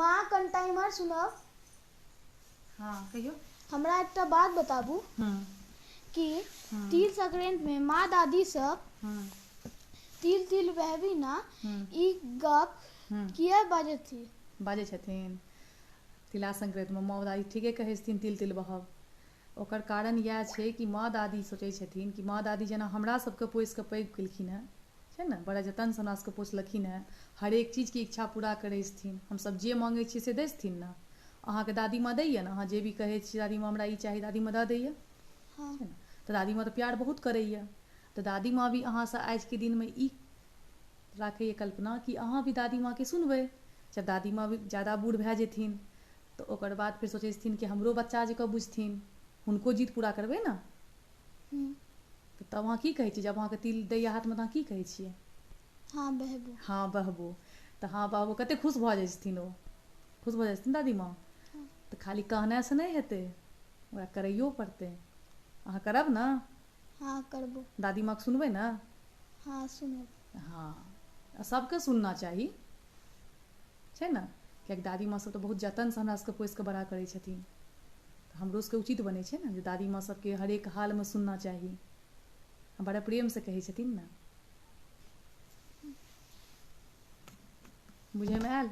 माँ कनिटा इम्हर सुनब। हँ कहियौ। हमरा एकटा बात बताबू कि तिल संक्रांति मे माँ दादी सब तिल तिल बहबी ना ई गप किया बाजथि? बाजै छथिन तिला संक्रांतिमे माँ दादी ठीके कहै छथिन तिल तिल बहब। ओकर कारण इएह छै कि माँ दादी सोचै छथिन कि माँ दादी जेना हमरा सबके पोसिकऽ पैघ केलखिन हेँ छै ने, बड़ा जतनसँ हमरा सबके पोसलखिन हेँ, हरेक चीजके इच्छा पूरा करै छथिन, हमसब जे माँगै छियै से दै छथिन ने। अहाँके दादी माँ दैए ने? अहाँ जे भी कहै छियै दादी माँ हमरा ई चाही, दादी माँ दऽ दैए हँ। छै ने? तऽ दादी माँ तऽ प्यार बहुत करैए, तऽ दादी माँ भी अहाँसँ आजके दिनमे ई राखैए कल्पना कि अहाँ भी दादी माँके सुनबै। जब दादी माँ भी ज्यादा बूढ़ भए जेथिन तऽ ओकर बाद फेर सोचै छथिन कि हमरो बच्चा जकाँ बुझथिन, हुनको जिद पूरा करबै ने। तऽ तब अहाँ की कहै छियै? जब अहाँके तिल दैए हाथमे तऽ अहाँ की कहै छियै? हँ बहबू। हँ बहबो। तऽ हँ बहबो, कतेक खुश भऽ जाइ छथिन ओ, खुश भऽ जाइ छथिन दादी माँ। तऽ खाली कहनेसँ नहि हेतै, ओकरा करैओ पड़तै। अहाँ करब ने? हँ करबो। दादी माँके सुनबै ने? हँ सुनब। हँ, आ सभके सुनना चाही छै ने, कियाकि दादी माँ सब तऽ बहुत जतनसँ हमरा सबके पोसिकऽ बड़ा करै छथिन, तऽ हमरो सबके उचित बनै छै ने जे दादी माँ सबके हरेक हालमे सुनना चाही। बड़ा प्रेमसँ कहै छथिन ने। बुझैमे आयल?